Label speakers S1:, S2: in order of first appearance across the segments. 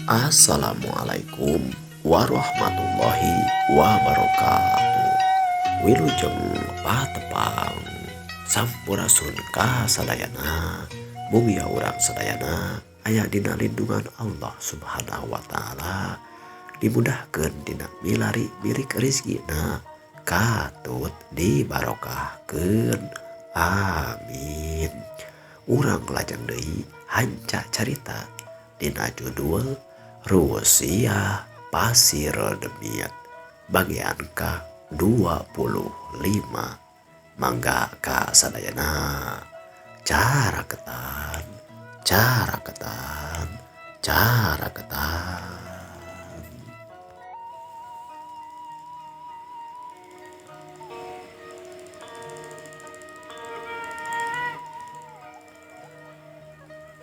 S1: Assalamualaikum warahmatullahi wabarakatuh. Wilujeng patepang Sampurasun ka sadayana. Mugia urang sadayana aya dina lindungan Allah Subhanahu wa taala, dimudahkeun dina milari milik rizkina, katut dibarokahkeun. Amin. Urang lajeng deui hanca carita dina judul Rusia Pasir Demit bagian ka 25. Mangga ka sadayana, caraketan caraketan caraketan.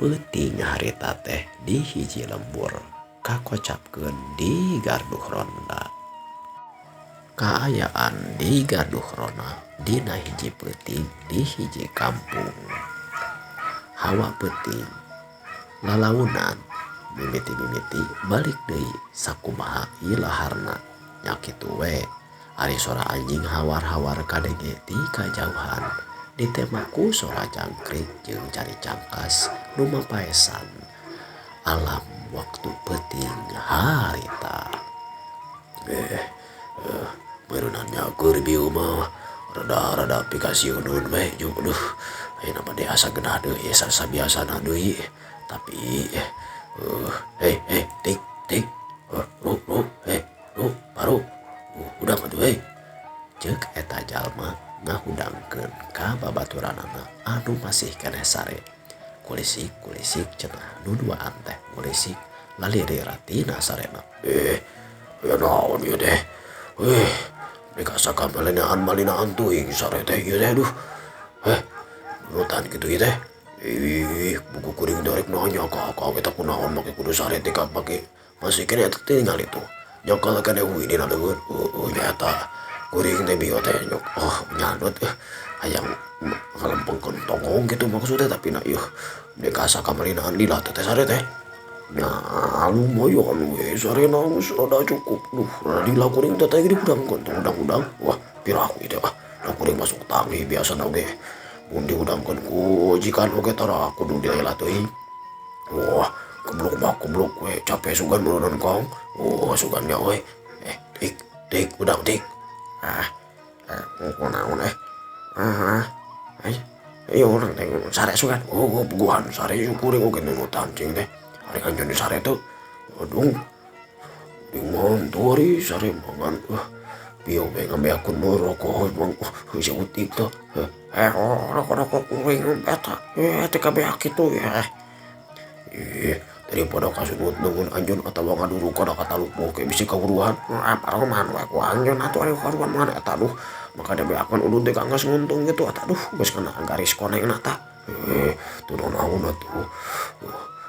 S1: Peuting harita teh di hiji lembur kakocapkeun di garduh ronda. Kaayaan di garduh ronda dina hiji peuting di hiji kampung. Hawa peuting lalaunan mimiti-mimiti balik deui sakumaha ilaharna nya kitu we. Ari sora anjing hawar-hawar kadenge ti kajauhan ditema ku sora jangkrik jeung cari cangkas nu mapaesan alam waktu peuting harita. Meureunan nya keur bieu mah rada-rada pikasieuneun we jeung aduh ayeuna mah asa genah deui sabiasana deui tapi tik tik lu lu lu baru hudang atuh ceuk eta jalma ngahudangkeun ka babaturanana anu masih keneh sare. Kulisik kulisik cenah nu duaan teh ngulisik lalirira tina sarena. Ya naon ieu teh dikasa kamalinaan malinaan teuing sare teh ieu teh aduh nurutan kitu ieu teh ih buku kuring teh rek nanya ka akang eta kunaon make kudu sare teh ka make masih keneh eta tingali tuh nyokol keneh uwi dina leuweut heueuh nya eta kuring teh bieu teh nyok oh nyadot hayang ngalempengkeun tonggong kitu maksudna tapi na ieu dikasa kamalinaan lila teh sare teh nya lumayan we sarena geus rada cukup duh lila kuring teh teh dihudangkeun teh hudang-hudang wah piraku ieu teh ah da kuring masuk tangih biasana oge mun dihudangkeun ku jikan oge tara kudu dilela teuing wah keblok mah keblok we capek sugan meureunnan kong oh sugan nya we tik tik hudang tik ah kunaon ieu urang teh sare sugan oh puguhan sare kuring oge nurutan cing teh ari anjeun sare teh aduh dimantu ari sare mangan bieu we ngabeakeun rokok mang saeutik teh rokok kuring eta teh kabeak kitu ya daripada kasunut neungeun anjeun atawa ngaduruk kana katalupuh ke bisi kawuruhan paroman we ku anjeun atuh ari karuan mah eta aduh maka dibeakeun udud teh geus nguntung kitu eta aduh geus kana garis konengna tah teu naon atuh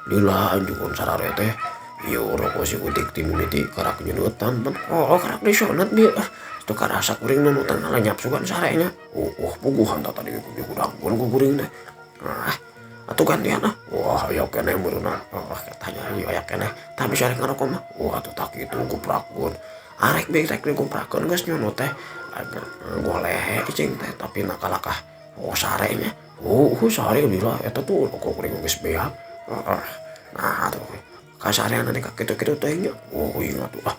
S1: lila anjeun sarare teh ieu rokok si utik ti mimiti karak nyeueutan pan oh karak disunat bieu teu karasa kuring nunutan ngalenyap sugan sarenya oh puguhan tah tadi dihudangkeun ku kuring teh ah atuh gantian ah wah aya keneh meureunna oh katanya ieu aya keneh tah bisa rek ngarokok mah wah atuh tah kitu guprakeun arek bae rek diguprakeun geus nyunut teh golehe cing teh tapi nakalakah oh sarenya oh sare lila eta tuh rokok kuring geus beak nah atuh kasarean ka kitu-kitu teh nya oh ieu atuh ah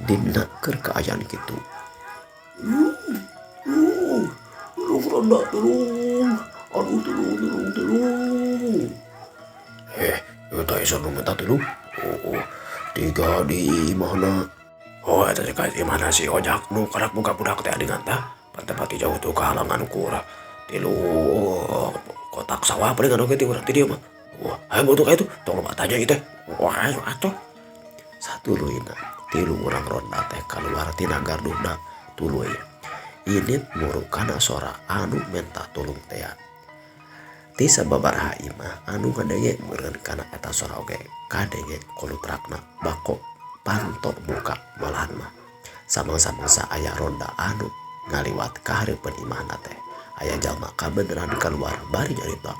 S1: dina keur kaayaan kitu tulung ronda tulung aduh tulung tulung tulung eta esa nu minta tulung oh tiga di imahna oh eta teh ka imahna si Ojak nu karak buka budak teh adingan tah pantepati jauh tuh kahalangan ku urang tilu kotak sawah palingan oge ti urang ti dieu mah wah hayu butuh ka itu tong loba tanya ieu teh wah ayo atuh satuluyna tilu urang ronda teh kaluar tina garduhna tuluy init muru kana sora anu menta tulung tea ti sababaraha imah anu ngadenge meureun kana eta sora oge kadenge kolutrakna bako panto muka malahan mah samang-samangsa aya ronda anu ngaliwat ka hareupeun imahna teh aya jalma kabeneran kaluar bari nyarita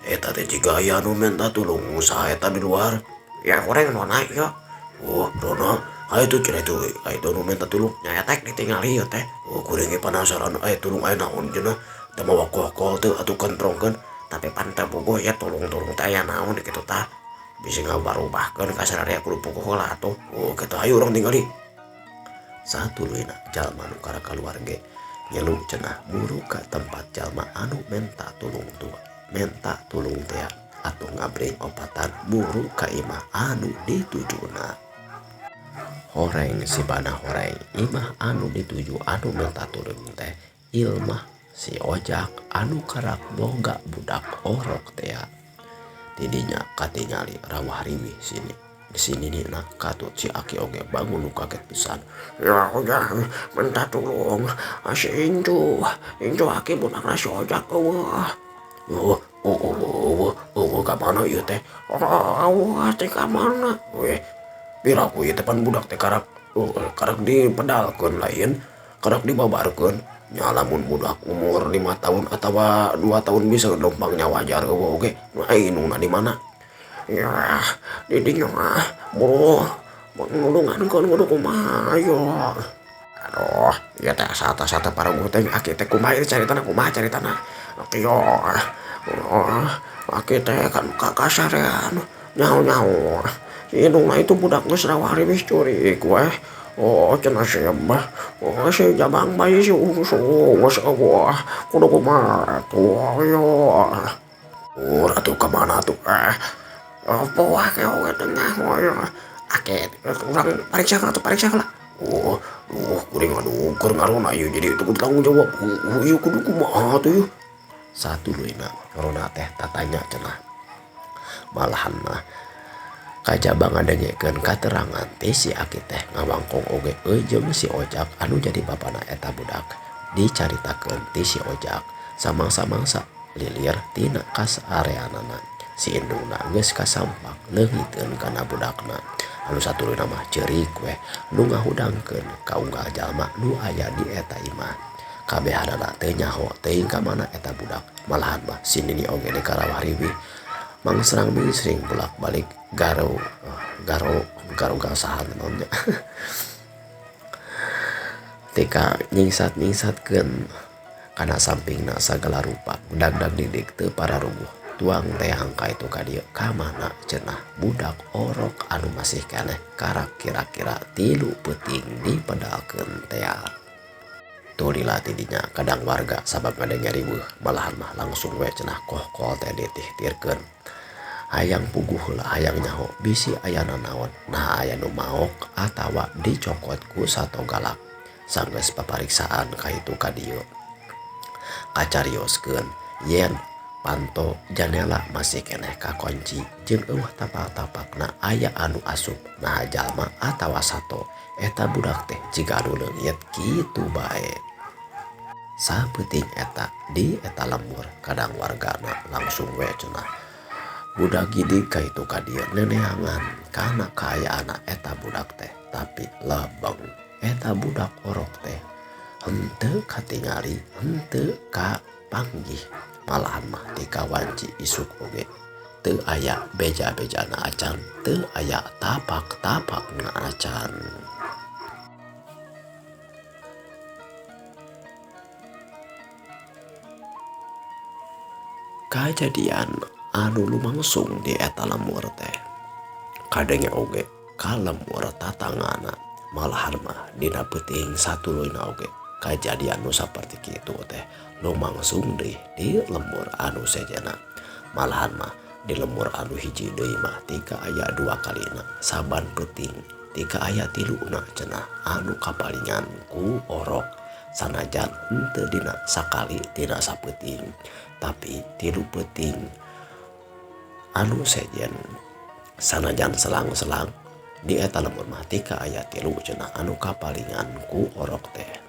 S1: Eta teh jiga aya nu menta tulung saha eta di luar? Ya goreng nona ieu. Oh, nona, hayu tuh cenah itu, hayu tuh nu menta tulung. Nya eta ditingali ieu teh. Oh, kuring ge panasaran aya tulung aya naon cenah. Teu mawa kokol teu atuh kentrongkeun. Tapi pan teu puguh ieu tulung-tulung teh aya naon kitu tah. Bisi ngabarubahkeun ka sararea kudu puguh heula atuh. Oh, kitu hayu urang tingali. Satuluyna jalma nu karak kaluar ge ngelu cenah buru ka tempat jalma anu menta tulung tua. Menta tulung tea atuh ngabring opatan buru ka imah anu ditujuna. Horeng sibana horeng imah anu dituju anu menta tulung teh ilmah si Ojak anu karak boga budak orok tea. Tidinya katingali rawah riwih sini. Di sini nih nak katut si aki oge bangun nu kaget pisan. Ya Ojak menta tulung si incu incu aki budakna si Ojak eueuh. Oh, oh, oh, oh, oh, ka mana ieu teh? Oh, teh ka mana? Weh, piraku ieu teh pan budak teh karak, oh, karak dipedalkeun lain, karak dibabarkeun. Nya lamun budak umur 5 tahun atawa 2 tahun bisa lompangnya wajar eueuh oge. Nah, indungna di mana? Ya, di dinya mah buru nulungankeun kudu kumaha ieu. Aduh, ieu teh sata-sata paraguh teh aki teh kumaha ieu caritana kumaha caritana. Aki yo, oh, aki teh kan kakasarean nyaho-nyaho. Indungna itu budak geus rawari wis curik weh. Oh, cenah si Abah. Oh, si jabang bayi si ungsu geus eueuh. Kudu kumaha tuh yo. Oh, atuh ka mana tuh? Apa wae oge teh nyaho yo. Aki urang pariksa heula atuh pariksa heula. Oh, duh, kuring aduh keur ngarona ieu jadi itu kudu tanggung jawab. Oh, ieu kudu kumaha tuh ieu. Satuluyna ngarona teh tatanya cenah. Malahan mah kajaba ngadengekeun katerangan ti si aki teh ngawangkong oge jeung si Ojak anu jadi bapana eta budak. Dicaritakeun ti si Ojak samang-samangsa lilir tina kasareanana. Si indungna geus kasampak leungiteun kana budakna. Anu satuluyna mah ceurik weh nu ngahudangkeun ka unggal jalma nu aya di eta imah. Kabehanana teu nyaho teuing ka mana eta budak. Malahan mah si nini oge dikarawariwih mangsrang mingsring bolak-balik garo garo garo gasahan naonnya. Tika nyingsat-nyingsatkeun kana sampingna sagala rupa dag-dag didik teu pararuguh. Tuang teh hangka itu ka dieu ka mana cenah budak orok anu masih keneh karak kira-kira 3 peuting dipedalkeun tea. Tulila tidinya kadang warga sabab ngadenge riweuh malahan mah langsung we cenah kohkol teh ditihtirkeun. Hayang puguh heula hayang nyaho bisi aya nanaon nah aya nu maok atawa dicokot ku sato galak. Sanggeus papariksaan ka hitu ka dieu. Kacarioskeun yen panto janela masih keneh kakonci jeung eueuh tapak-tapakna aya anu asup nah jalma atawa sato eta budak teh jiga anu leungit kitu bae. Sapeuting eta di eta lembur kadang wargana langsung we cenah budak gidig ka hitu ka dieu neneangan kana kaayaanna eta budak teh tapi lebeng eta budak orok teh henteu katingali henteu kapanggih. Malahan mah dikawanci isuk oge teu aya beja-bejana acan teu aya tapak-tapakna acan. Kajadian anu lumangsung di eta lembur teh kadenge oge ka lembur tatangana. Malahan mah dina peuting satuluyna oge kajadian nu saperti kitu teh lumangsung deui di lembur anu sejenna. Malahan mah di lembur anu hiji deui mah tika aya 2 kalina saban peuting tika aya 3 cenah anu kapalingan ku orok sanajan henteu dina sakali dina sapeuting tapi 3 peuting anu sejen sanajan selang-selang di eta lembur mah tika aya 3 cenah anu kapalingan ku orok teh.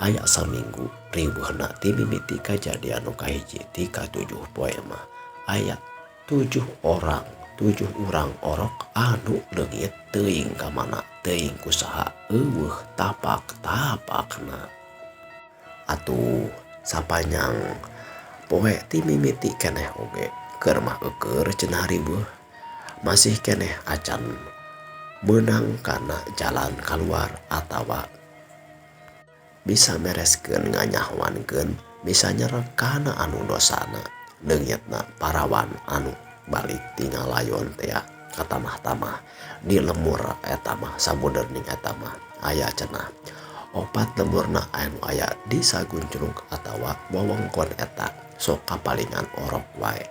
S1: Aya saminggu riweuhna ti mimiti kajadian nu kahiji ti katujuh poe mah aya 7 orang 7 urang orok anu leungit teuing ka mana teuing kusaha eueuh tapak-tapakna. Atuh sapanjang poe ti mimiti keneh oge Keur mah eukeur cenah riweuh masih keneh acan meunang kana jalan kaluar atawa bisa mereskeun nganyahoankeun bisa nyerek kana anu dosana leungitna parawan anu balik ti ngalayon tea katamah-tamah di lemur eta mah sabudeurning eta mah aya cenah opat lemurna anu aya di sagunclug atawa wewengkon eta sok kapalingan orok wae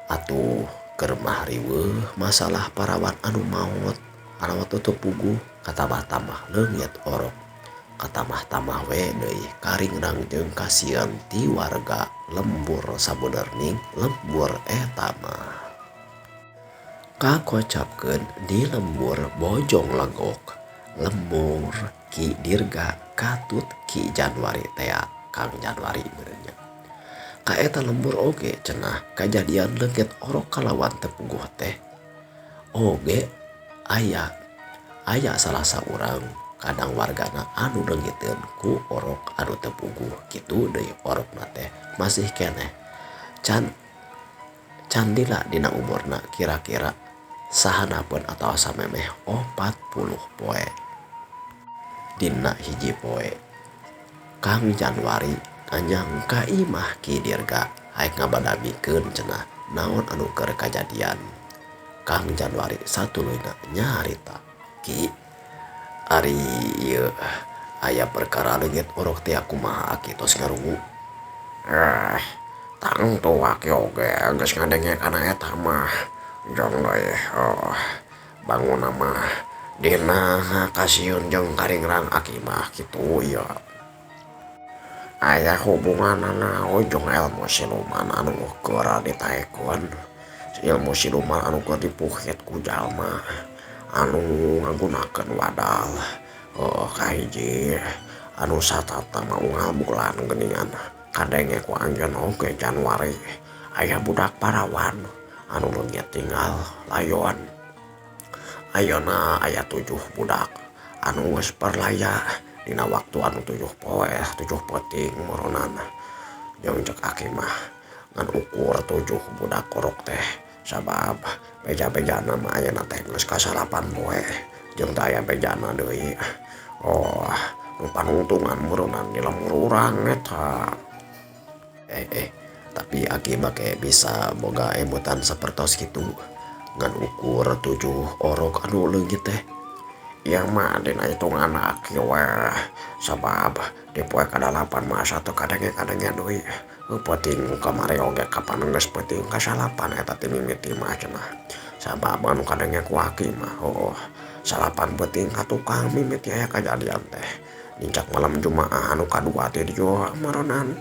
S1: atuh keur mah riweuh masalah parawan anu maot anu teu puguh katamah-tamah leungit orok katamah-tamah we deui karingrang jeung kasieun ti warga lembur sabudeurning lembur eta mah. Kakocapkeun di lembur Bojong Legok lembur Ki Dirga katut Ki Januari tea Kang Januari meureun nya. Ka eta lembur oge cenah kajadian leungit orok kalawan teu puguh teh oge aya aya salah saurang kadang wargana anu leungiteun ku orok anu teu puguh kitu deui orokna teh masih keneh can candila dina umurna kira-kira sahanapeun atawa samemeh 40 poe. Dina hiji poe Kang Januari nganyang ka imah Ki Dirga haek ngabadamikeun cenah naon anu keur kajadian. Kang Januari satuluyna nyarita, Ki ari ieu aya perkara leungit orok teh kumaha aki tos ngarungu.
S2: Tangtu aki oge geus ngadenge kana eta mah jong deui bangunna mah dina kasieun jeung karingrang aki mah kitu ieu. Aya hubunganana jeung ilmu siluman anu keur ditaekeun, ilmu siluman anu keur dipuhit ku jalma anu ngagunakeun wadal kahiji anu satata mah unggal bulan geuningan kadenge ku anjeun oge Januari aya budak parawan anu leungit tinggal layon. Ayeuna aya 7 budak anu geus parlaya dina waktu anu 7 poe 7 peuting meureunana. Jeung cek aki mah ngan ukur 7 budak orok teh sabab beja-bejana mah ayeuna teh geus kasalapan poe jeung teu aya bejana deui. Oh, nu panungtungan meureunana di lembur urang eta.
S1: Tapi aki make bisa boga emutan sapertos kitu ngan ukur 7 orok anu leungit teh.
S2: Ieu mah dina hitungan aki we sabab di poe kadalapan mah asa teu kadenge-kadenge deui. Peuting kamari oge kapan geus peuting kasalapan eta ti mimiti mah cenah. Sabab anu kadenge ku aki mah heueuh salapan peuting ka tukang mimiti aya kajadian teh. Nincak malam Jumaah anu kadua teh dieu meureunnan.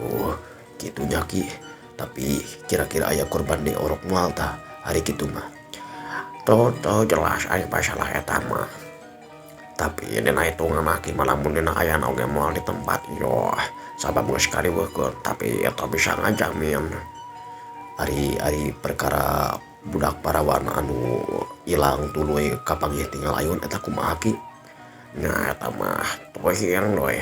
S1: Oh, kitu nya Ki. Tapi kira-kira aya korban di orok moal tah hari kitu mah.
S2: Tuh jelas aya masalah eta mah. Tapi dina hitungan aki mah lamun dina ayana oge moal di tempat ieu sabab geus kariweuhkeun tapi eta bisa ngajamin.
S1: Ari perkara budak parawan anu ilang tuluy kapanggih tinggal ayun eta kumaha Ki?
S2: Nya eta mah teuing deui.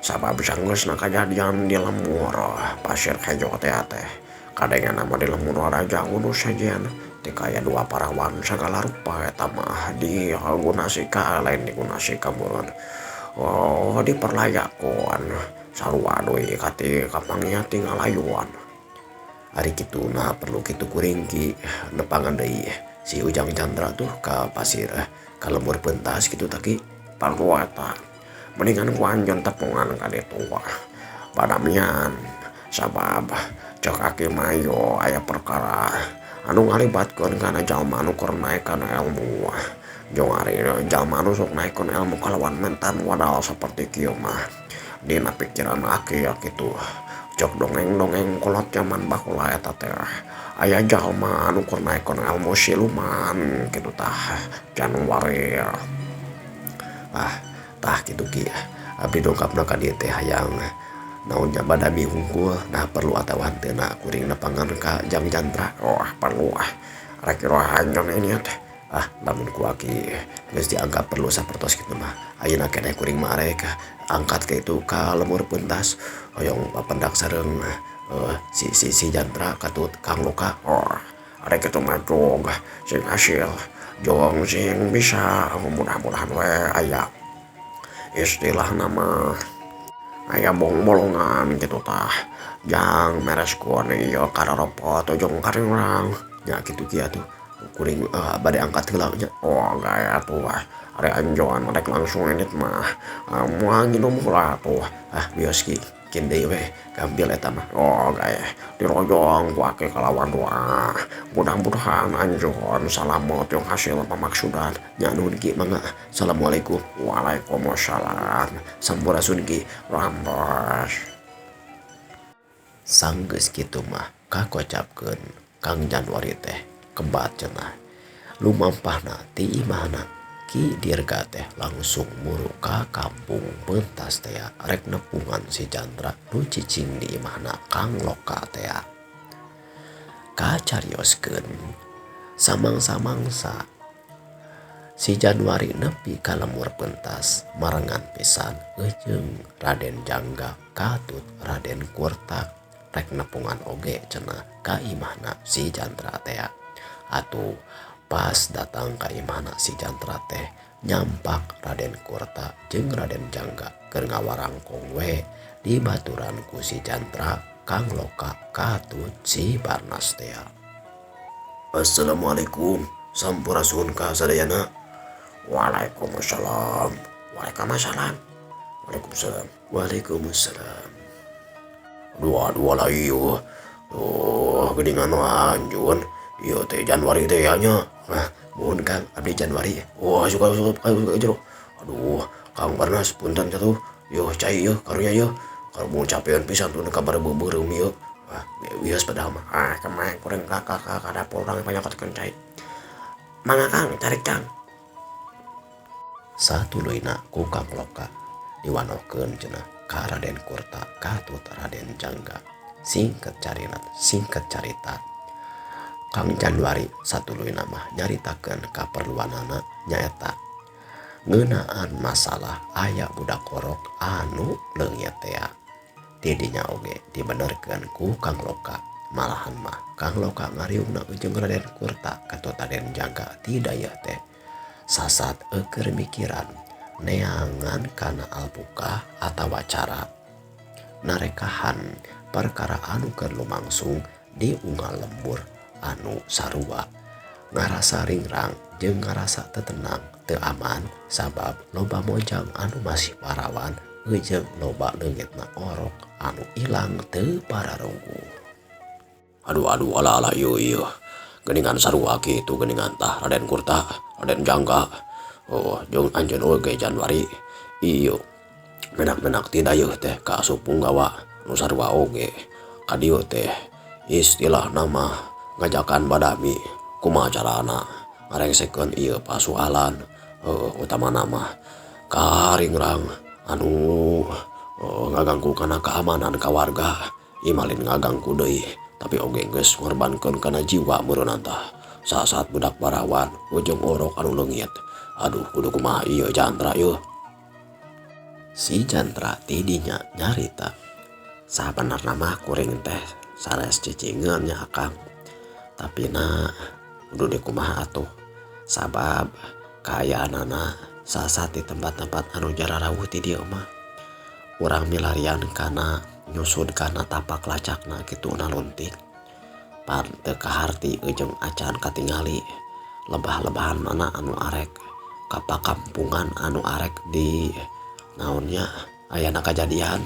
S2: Sabab sanggeusna kajadian di lembur Pasir Hejo teh teh. Kadengena mah di lembur raja nu sejen teu kaya 2 parawan sagala rupa eta mah digunasika lain digunasika meureun. Oh, diperlayakeun sarua deui kati kapanggih tinggal ayuan.
S1: Ari kitu nah perlu kitu kuring Ki nepangan deui si Ujang Chandra tuh ka pasir ka lembur pentas kitu tah Ki.
S2: Perlu eta. Mendingan ku anjeun tepungan ka ditu badamian sabab cek aki mah ieu aya perkara anu ngalibatkeun kana jalma anu keur naek kana ilmu. Jeung ari jalma anu sok naekkeun ilmu kalawan mentan wadal saperti kieu mah dina pikiran aki ya kitu. Cek dongeng-dongeng kolot jaman baheula eta teh aya jalma anu keur naekkeun ilmu siluman kitu tah Januari.
S1: Ah, tah kitu Ki. Abdi dongkapna ka dieu teh hayang naon nya badami hungkul nah perlu atawa henteu na kuring nepangan ka Jang Chandra.
S2: Oh, perlu ah. Rek iraha anjeun ini teh.
S1: Ah, lamun ku aki geus dianggap perlu sapertos kitu mah. Ayeuna keneh kuring mah arek angkat ka itu ka lembur pentas hoyong papendak sareng Si si si Jandra katut Kang Loka.
S2: Oh, ari kitu mah jog sing hasil jong sing bisa mudah-mudahan we aya istilahna mah aya bong-bolongan kitu tah jang mereskeun ieu kararopot ujung karingrang
S1: nya kitu kieu atuh kuring bade angkat heula nya.
S2: Oh gaya atuh ari anjoan rek langsung indit mah moal nginum heula atuh.
S1: Ah wios ki kin deui we gampil eta mah.
S2: Oh gaya dirojong ku aki kalawan doa mudah-mudahan anjeun salamet jeung hasil pamaksudan.
S1: Nya nuhun ki mangga. Assalamualaikum.
S2: Waalaikumsalam.
S1: Sampurasun ki.
S2: Rambos.
S1: Sanggeus kitu mah kakocapkeun Kang Januari teh kebat cenah lumampahna ti imahna. Ki Dirga teh langsung muru ka kampung pentas teh rek nepungan si Jandra nu cicing di imahna Kang Loka teh. Kacarioskeun samangsa-mangsa si Januari nepi ka lemur pentas marengan pisan eujeung Raden Jangga katut Raden Kurta rek nepungan oge cenah ka imahna si Jandra teh. Atuh pas datang ka imahna si Jandra teh nyampak Raden Kurta jeung Raden Jangga keur ngawarangkong we dibaturan ku si Jandra Kang Loka katut si Barnas teh. Assalamualaikum sampurasun ka sadayana.
S2: Waalaikumsalam. Waalaikumsalam.
S1: Waalaikumsalam. Waalaikumsalam.
S2: Dua-dua lah ieu. Oh, geuningan anjeun. Ieu teh Januari teh nya.
S1: Ah, mohon Kang, abdi Januari.
S2: Wah, suka suka suka jero. Aduh, Kang Barnas punten atuh. Yo cai ieu karunya ieu. Kalau mau capean pisan tuh kabar beubeureuum ieu.
S1: Ah, wios padahal mah.
S2: Ah, kemarin kurang ka ka ka dapur urang panyokotkeun cai. Mangga Kang, tarik Kang.
S1: Satuluyna ku Kang Loka diwanohkeun cenah ka Raden Kurta katut Raden Jangga. Singkat carita, singkat carita. Kang Januari satuluyna mah nyaritakeun kaperluanana nyaeta ngeunaan masalah aya budak orok anu leungit tea. Tidinya oge dibenerkeun ku Kang Loka. Malahan mah Kang Loka ngariungna jeung Raden Kurta katut Raden Jangga ti dayeuh teh sasat eukeun mikiran neangan kana alpukah atawa cara narekahan perkara anu keur lumangsung di unggal lembur anu sarua ngarasa ringrang jeung ngarasa tetenang teu aman sabab loba mojang anu masih parawan jeung loba leungitna orok anu ilang teu pararungguh.
S2: Aduh aduh ala ala ieu ieu geuningan sarua kitu geuningan tah Raden Kurta Raden Jangga. Oh jeung anjeun oge Januari ieu menak-menak ti dayeuh teh ka asup punggawa nu sarua oge ka dieu teh istilahna mah ngajakan badami kumaha carana ngarengsekeun ieu pasualan utamana mah karingrang anu ngaganggu kana keamanan ka warga imalin ngaganggu deui tapi oge geus ngorbankeun kana jiwa meureunna tah saat budak parawan ujung orok anu leungit. Aduh kudu kumaha ieu Jandra ieu.
S1: Si Jandra tidinya nyarita sabenerna mah kuring teh sanes cicingeun nya Akang tapi na kudu dikumaha atuh sabab kaayaanana sasat di tempat-tempat anu jararawuh ti dieu mah urang milarian kana nyusud kana tapak lacakna kitu naluntik pan teu kaharti jeung acan katingali lebah-lebahan mana anu arek ka pakampungan anu arek di naonnya ayana kajadian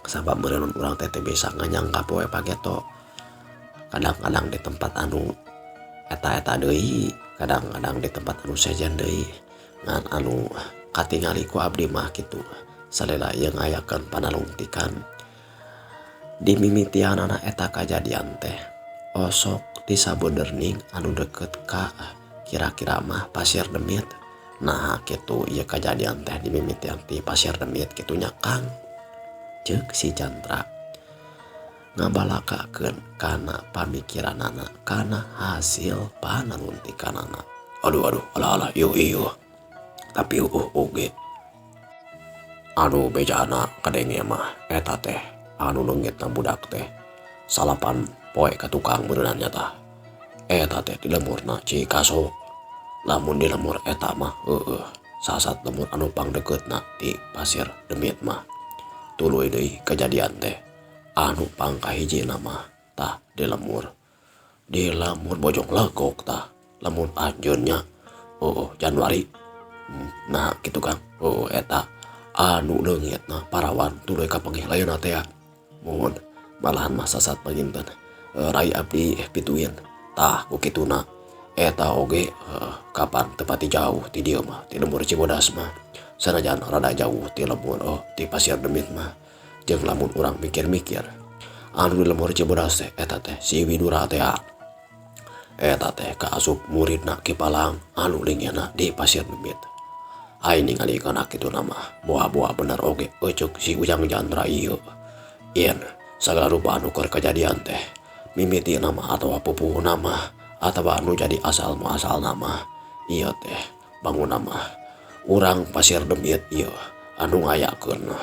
S1: sabab meureun urang teh teu bisa nganyangka poe pageto kadang-kadang di tempat anu eta-eta deui kadang-kadang di tempat anu sejen deui ngan anu katingali ku abdi mah kitu salila ieu ngayakeun panalungtikan di mimitianana eta kajadian teh osok di sabenerning anu deket ka kira-kira mah Pasir Demit. Nah kitu ieu kajadian teh di mimitian ti Pasir Demit kitu nya Kang. Ceuk si Jandra ngabalakakeun kana pamikiranana kana hasil panaluntikanana.
S2: Aduh aduh alah alah ieu ieu tapi oge aduh bejana kadenge mah eta teh anu leungitna budak teh
S1: Salapan poe ka tukang meureunan nya tah. Eta teh di lemurna Cikaso. Lamun di lemur eta mah heueuh sasat lemur anu pangdekeutna ti Pasir Demit mah. Tuluy deui kajadian teh anu pangkahijina mah tah di lemur. Di lemur Bojong Legok tah lamun anjeun nya heueuh Januari. Nah kitu Kang heueuh eta anu leungitna parawan tuluy kapanggih layeuna teh. Muhun malahan mah sasat panginten rai abdi pituin tah ku kituna eta oge kapan teu pati jauh ti dieu mah ti lembur Cibodas mah sanajan rada jauh ti lembur oh ti Pasir Demit mah jeung lamun urang mikir-mikir anu di lembur Cibodas teh eta teh si Widura teh eta teh kaasup muridna Ki Palang anu linggihna di Pasir Demit. Ai ningali kana kituna mah boa-boa bener oge eceuk si Ujang Jandra ieu. Yen sagala rupa anu keur kajadian teh mimiti nama atawa pupuhu nama atawa anu jadi asal muasal nama ieu teh bangun nama urang Pasir Demit ieu anu ngayakeun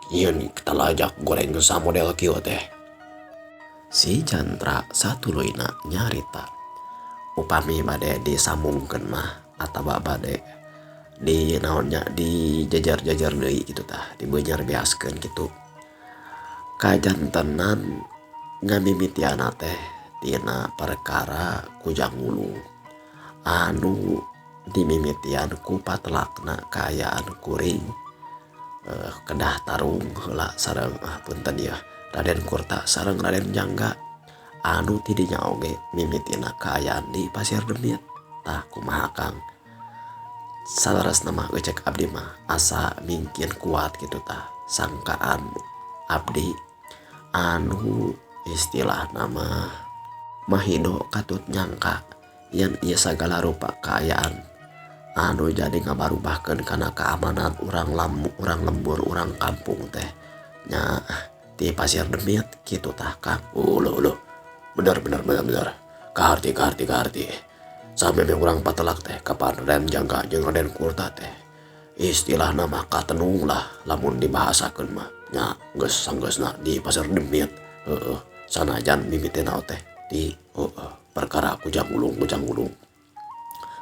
S1: yeun talajak goreng samodel kieu teh. Si Jandra satuluyna nyarita upami bade disambungkeun mah atawa bade di naonnya dijajar-jajar deui kitu tah dibeunyer beaskeun kitu. Kajantenan ngamimitiana teh tina perkara Kujang Wulung anu dimimitian ku patelakna kaayaan kuring kedah tarung heula sareng punten ieu Raden Kurta sareng Raden Jangga anu tidinya oge mimitina kaayaan di Pasir Demit. Tah kumaha Kang saleresna mah ecek abdi mah asa mingkin kuat kitu tah sangkaan abdi anu istilah nama mahido katut nyangka yen ieu sagala rupa kaayaan anu jadi ngabarubahkeun kana keamanan urang lamu urang lembur urang kampung teh nya ti Pasir Demit kitu tah Kang. Uluh uluh bener bener bener bener kaharti kaharti kaharti sameme urang patelak teh kapan Raden Jangga jeung Raden Kurta teh istilah nama katenung lah lamun dibahasakeun mah nya geus sanggeusna di Pasir Demit heueuh sanajan mimitina teh di perkara Kujang Wulung Kujang Wulung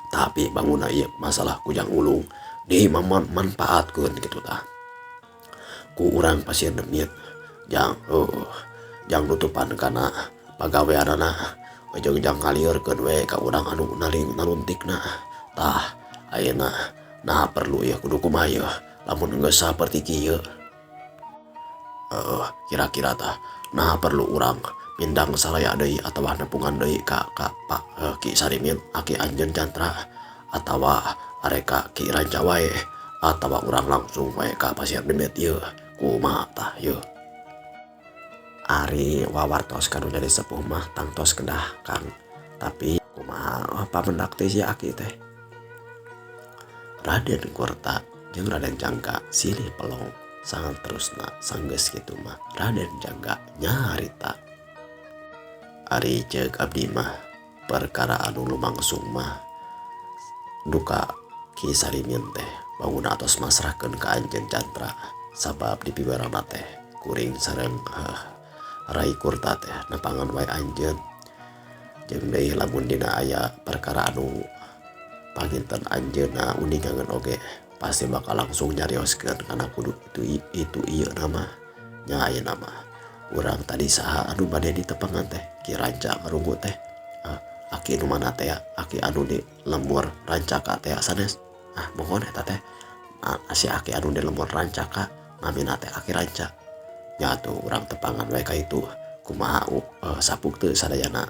S1: tapi bangunna ieu masalah Kujang Wulung dimanfaatkeun kitu tah ku urang Pasir Demit jang jang nutupan kana pagaweanana jeung jang ngalieurkeun we ka urang anu naling naluntikna tah ayeuna nah perlu ieu kudu kumaha ieu lamun geus saperti kieu. Kira-kira tah nah perlu urang mindang saraya deui atawa nepungan deui ka ka Pak Ki Sarimin aki anjeun Jantra atawa areka Ki Ranca wae atawa urang langsung wae ka Pasir Demit ieu kumaha tah ieu. Ari wawartos kanu jadi sepuh mah tangtos kedah Kang tapi kumaha pamendak teh si aki teh. Raden Kurta jeung Raden Jangga silih pelong sangat terusna sanggeus kitu mah Raden Jangga nyarita. Ari ceuk abdi mah perkara anu lumangsung mah duka Ki Sarimin teh bangunna atos masrahkeun ka anjeun Jantra sabab dipiwerana teh kuring sareng Rai Kurta teh nepangan wae anjeun jeung deui lamun dina aya perkara anu panginten anjeunna uningangeun oge pasti bakal langsung nyarioskeun kana kudu itu ieu nama nya ayeuna mah urang tadi saha anu bade ditepangan teh Ki Ranca ngarunggu teh aki nu mana teh aki anu di lembur Rancaka teh sanes ah mohon eta teh si aki anu di lembur Rancaka namina teh Aki Ranca nya atuh urang tepangan we ka itu kumaha sapuk teu sadayana.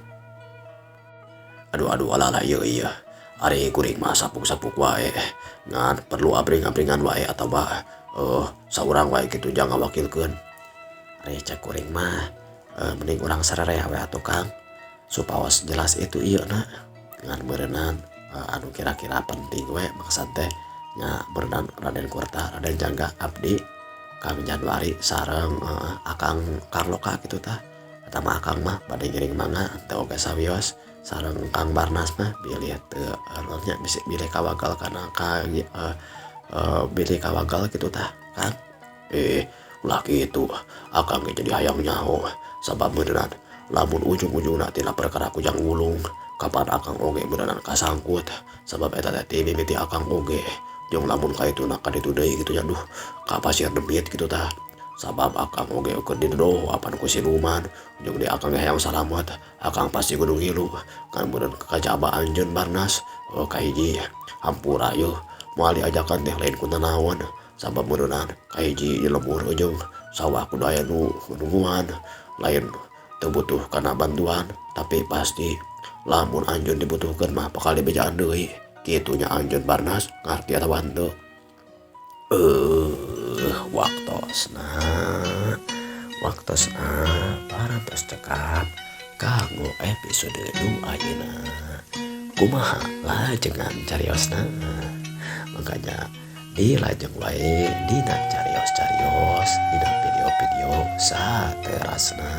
S1: Aduh aduh alah ieu ieu ari kuring mah sapuk-sapuk wae ngan perlu abring-abringan wae atawa saurang wae kitu jang ngawakilkeun. Ari cek kuring mah mending urang sararea we atuh Kang supaos jelas itu ieu na ngan meureunnan anu kira-kira penting we maksad teh nya meureunnan Raden Kurta Raden Jangga abdi Kang Januari sareng Akang Kang Loka kitu tah eta mah Akang mah bade ngiring mangga teu oge sawios sareng Kang Barnas mah bilih teu nya bisi bilih kawagal kana ka bilih kawagal kitu tah Kang. Ulah kitu Akang ge jadi hayang nyaho sabab meureunnan Lamun ujung-ujungna tina perkara kujang gulung kapan akang oge beuneunan kasangkut sabab eta teh ti mimiti akang oge jeung lamun ka ituna ka ditu deui kitu nya duh ka pasir demit kitu tah sabab akang oge keur didodo apan ku siluman jeung di akang ge hayang salamet akang pasti kudu ngilu ngan meureun kajaba anjeun Barnas kahiji hampura yeuh moal diajakan teh lain ku nanaon sabab meureunan kahiji di lembur jeung sawah kudu aya nu nungguan lain teu butuh kana bantuan tapi pasti lamun anjeun dibutuhkeun mah bakal dibejaan deui kitu nya anjeun Barnas ngarti atawa henteu. Waktosna waktosna parantos cekap kanggo episode nu ayeuna kumaha lajengan cariosna makanya dilajeng wae dina carios-carios dina video-video saterasna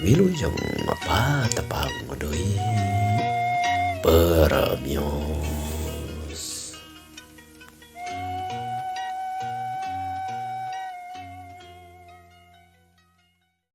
S1: wilujeng patepang deui permios.